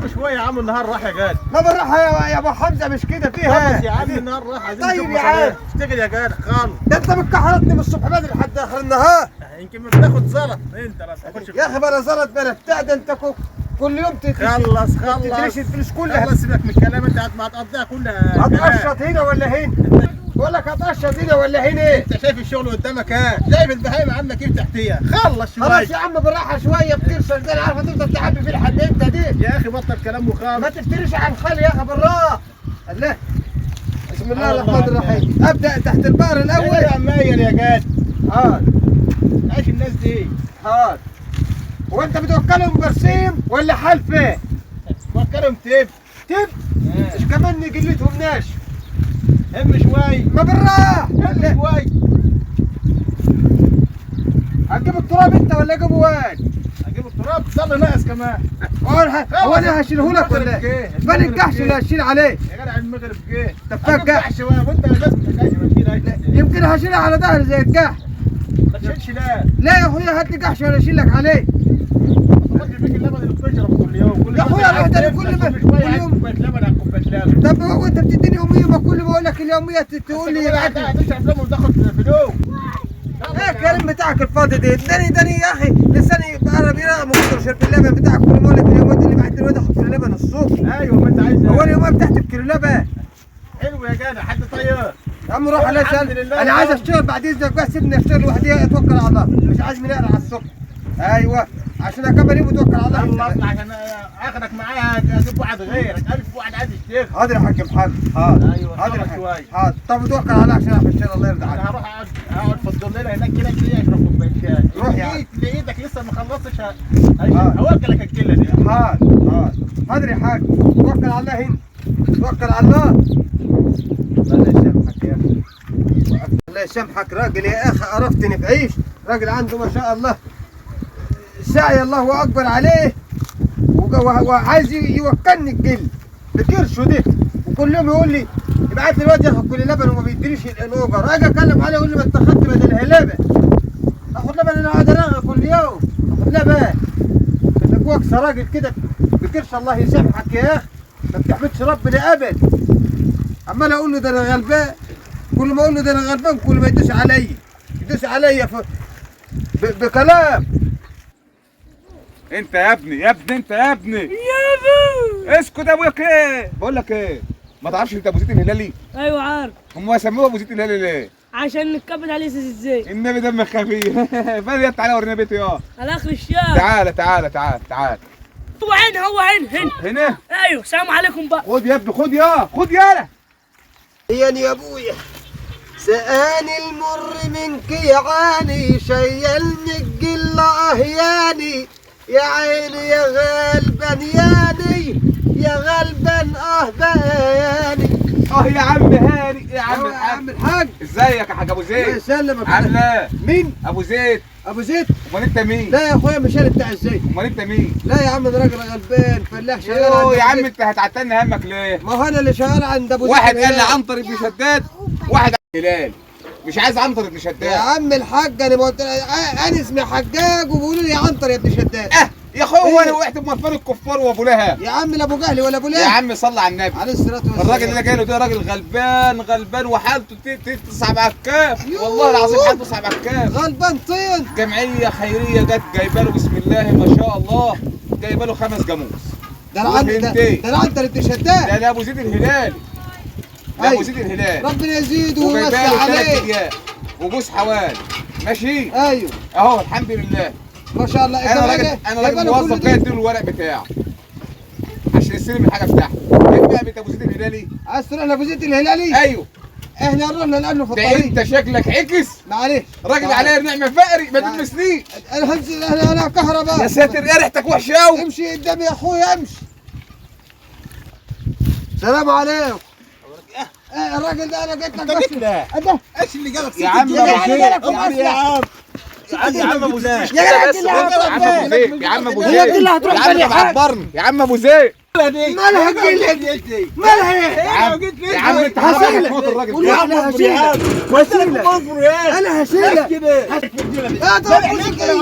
عم شوية يا عم، النهار راح يا جاد. ما بالراحة يا ابو حمزة، مش كده فيها. خلص يا عم النهار راح، عايزين طيب نشوف يا عم. مصاريف. اشتغل يا جاد خالص. ده انت بتكحرتني من الصبح بدري لحد اخر النهار. يمكن بتاخد زلط انت، لا تاخدش. يا اخي بلا زلط بلا بتاع، ده انت كل يوم خلص خلص تدريش الفلوس كلها. خلص سيبك من الكلام، انت هتقضيها كلها. هتقشط هنا ولا هنا؟ بقول لك هتقشط هنا ولا هنا؟ ايه؟ انت شايف الشغل قدامك، ها شايف البهايم عامله كيف تحتيها. خلص شوية خلاص يا عم بالراحة شوية، بترشل ده انا عارفه تفضل تعبي فيه لحد امتى دي؟ يا اخي بطل كلام وخالص. ما تفتريش على الخال يا اخي بالراحة. الله، بسم الله الرحمن الرحيم. ابدا تحت البقر الاول. يا عماير يا جاد. حاضر. عايش الناس دي. حاضر. هو انت بتوكلهم برسيم ولا حلفه؟ بوكلهم تب. تب؟ مش كمان قلتهم ناشف. هم شوي. ما بالراحة. هم شوي. هتجيب التراب انت ولا اجيبه وين؟ هجيب التراب، ضل ناقص كمان. هو انا هشيله لك ولا ايه؟ فين الجحش اللي هشيل عليه؟ يا جدع المغرب جه. طب فين الجحش؟ وانت لازم تشيل. يمكن هشيلها على ظهري زي الجحش. ما تشيلش. لا لا يا اخويا، هات لي جحش وانا اشيل لك عليه. ما تاخدش فيك اللبن اللي بتشربه كل يوم. يا اخويا روح، ده كل ما كل يوم كوباية لبن على كوباية لبن. طب وانت بتديني يومية، ما كل ما اقول لك اليومية تقول لي ابعت لي تشرب لبن وتاخد فلوس. ايه الكلام بتاعك الفاضي ده؟ اداني يا اخي لساني قرب يرقم من كتر شرب اللبن بتاعك. كل ما اقول لك اليومية اللي بعت لي الواد اخد كيلو لبن الصبح. ايوه ما انت عايز. هو اليومية بتاعتي بكيلو لبن. حلو يا جدع، حد طيب يا عم روح. انا عايز اشتغل بعد اذنك بقى، سيبني اشتغل لوحدي، اتوكل على الله، مش عايز من اقرا على الصبح. ايوه عشان اكمل يوم وتوكل على الله. يلا اطلع عشان اخدك معايا، اجيب واحد غيرك، 1000 واحد عايز يشتغل. حاضر يا حاج محمد. حاضر. ايوه حاضر يا حاج. حاضر. طب توكل على الله عشان اعرف اشتغل، الله يرضى عليك. انا هروح اقعد في الضليله هناك كده كده اشرب كوباية شاي. روح يا عم. لقيتك لسه ما خلصتش هوكلك الكله دي. حاضر حاضر حاضر يا حاج، توكل على الله هنا، توكل على الله. الله يسامحك يا اخي، الله يسامحك. راجل يا اخي قرفتني في عيش، راجل عنده ما شاء الله سعي الله اكبر عليه، وعايز يوكلني الجل بكرشه ده، وكل يوم يقول لي ابعت لي الواد ياخد كل لبن وما بيدينيش الاوجر. اجي اكلم عليه يقول لي ما انت خدت بدل لبن. اخد لبن انا اقعد ارغي كل يوم اخد لبن؟ انت جواك راجل كده بكرش، الله يسامحك يا اخي، ما بتحمدش ربنا ابدا. عمال اقول له ده انا غلبان، كل ما اقول له ده انا غلبان كل ما يدوس عليا، يدوس عليا بكلام. انت يا ابني يا ابني انت يا ابني يا ابني اسكت يا ابوك. ايه بقول لك ايه، ما تعرفش انت ابو زيد الهلالي؟ ايوه عارف. هم سموه ابو زيد الهلالي ليه؟ عشان نتكبد عليه ازاي. النبي دمك خفيف. فين؟ تعالى ورينا بيتي. يا على اخر الشارع. تعالى تعالى تعالى تعالى. هو هنا، هو هنا هنا هنا. ايوه السلام عليكم بقى. خد يا ابني، خد يا، خد يالا. يا ابويا سقاني المر منك يا عاني، شيلني الجل اهياني، يا عيني يا غلبان ياني، يا غلبان اه بقياني. اه يا عم هاني، يا عم يا عم الحاج. ازيك يا حاج ابو زيد؟ الله يسلمك. عامل ايه؟ مين؟ ابو زيد. ابو زيد؟ امال انت مين؟ لا يا اخويا مش انا بتاع الزيت. امال انت مين؟ لا يا عم انا راجل غلبان فلاح شغال عند يا عم انت هتعتني همك ليه؟ ما هو انا اللي شغال عند ابو زيد. واحد قال لي عنتر ابن شداد، واحد هلال. مش عايز عنتر ابن شداد. يا عم الحاج انا ما قلت انا اسمي حجاج وبيقولوا لي عنتر يا ابن شداد. يا اخويا هو انا وقعت بمفان الكفار وابو لهب؟ يا عم لا ابو جهل ولا ابو لهب. يا عم صلي على النبي عليه الصلاة والسلام. الراجل اللي انا جاي له ده راجل غلبان غلبان وحالته تصعب على الكاف، والله العظيم حالته تصعب على الكاف. غلبان طين. جمعية خيرية جت جايبه له بسم الله ما شاء الله، جايبه له 5 جاموس. ده العنتر ابن شداد. ده ابو زيد الهلالي. ده ابو زيد الهلالي. ربنا يزيده ويوسع عليه. وجوز حوال ماشي. ايوه اهو الحمد لله ما شاء الله. انا راجل موظف جاي اديله الورق بتاعه عشان يستلم الحاجة بتاعته. فين بقى بيت ابو زيد الهلالي؟ عايز تروح لابو زيد الهلالي؟ ايوه احنا نروح نقابله في الطريق. ده انت شكلك عكس. معلش راجل عليا بنعمه فقري ما تلمسنيش. انا هنزل، انا كهرباء. يا ساتر يا ريحتك وحشة قوي. امشي قدامي يا اخويا امشي. سلام عليكم. الراجل ده انا جيت لك بس. ايش اللي جابك؟ يا عم ابو زيد، يا عم يا عم ابو زيد، يا يا عم ابو زيد، يا عم ابو زيد، اللي هتروح يا عم عبرني يا عم ابو زيد. مالها الجلد؟ مالها ايه؟ يا عم انت حرام موت الراجل يا عم هشيلك وسيلة، انا هشيلك.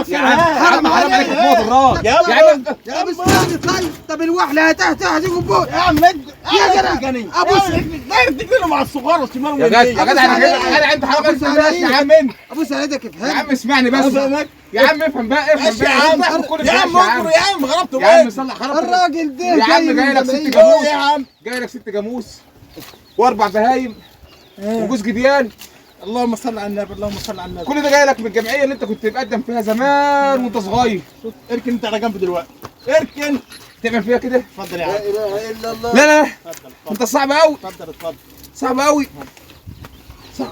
يا عم حرام عليك تموت الراجل يا عم. يا عم استنى. طيب طب الوحله تحت تحت فوق يا عم يا جدع ابوس لا تجري مع الصغار والشمال. يا جدع يا جدع يا جدع انت حرام عليك يا عم انت. ابوس على يدك افهم يا عم اسمعني بس يا عم، افهم بقى افهم يا عم يا عم اجري يا عم، غلطت يا عم صلح خربت الراجل ده. يا عم جاي لك 6 جاموس يا عم، جاي لك 6 جاموس و4 بهايم وجوز جديان. اللهم صل على النبي، اللهم صل على النبي. كل ده جاي لك من الجمعية اللي انت كنت مقدم فيها زمان وانت صغير. اركن انت على جنب دلوقتي، اركن. تعمل فيها كده؟ اتفضل يا عم. لا اله الا الله. لا لا انت صعب قوي. اتفضل اتفضل، صعب قوي.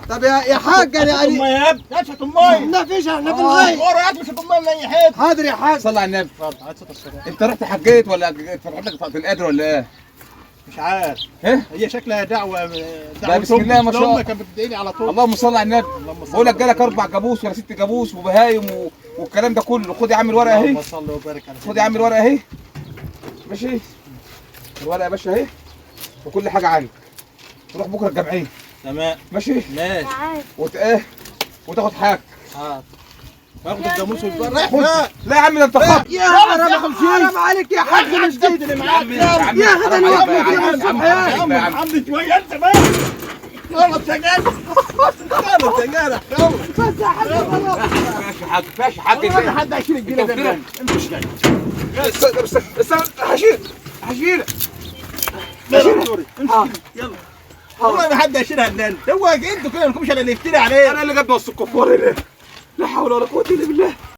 طب يا حاج يعني مية يا ابني، اشرب المية. ما فيش، احنا في الغيط. ورا اشرب المية من اي حتة. حاضر يا حاج. صلي على النبي. اتفضل. على الصلاة والسلام. انت رحت حجيت ولا اتفتحت لك بطاقة القدر ولا ايه؟ مش عارف ايه؟ هي شكلها دعوه دعوه. بسم الله ما شاء الله، كانت بتدعي لي على طول. اللهم صل على النبي. بقول لك جالك 4 جاموس ولا 6 جاموس وبهايم والكلام ده كله. خد يا عم الورقة اهي. اللهم صل وبارك على خد يا عم الورقة اهي. ماشي الورقة يا باشا اهي، وكل حاجة عندك. تروح بكره الجمعية. تمام ماشي ماشي. وتاخد حاجتك. حاضر. باخد الجاموس والبر. لا يا عم ده انت خط. يا حرام عليك يا حاج، مش كده يا هذا الوقت يا الصبح يا عم. عم شوية انت بقى. خلص يا جدع، خلص يا جدع، خلص بس يا حاج. ماشي يا حاج، ماشي يا حاج. والله حد هيشيل الجيله ده. امشي. استنى استنى، هشيل هشيل. يلا يلا، والله ما حد هيشيلها الا انت. هو انتوا كده ما لكمش الا اللي يفتري عليه. انا اللي جاب نص الكفار هنا. لا حول ولا قوة الا بالله.